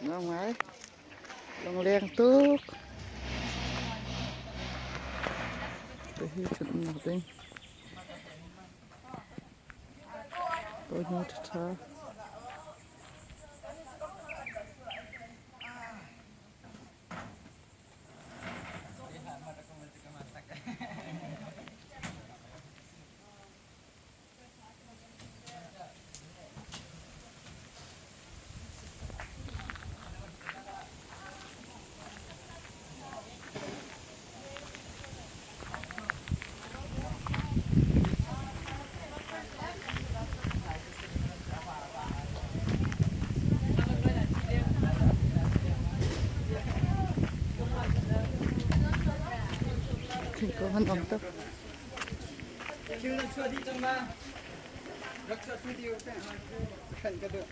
Nuam ngai. Lungleng tuk. Hihi kan umnak ding. Bawinu ṭhaṭha. Thingkung an um tuk. Thil na chuah dih cang ma? Rak chuah tu dih hrenh ka duh.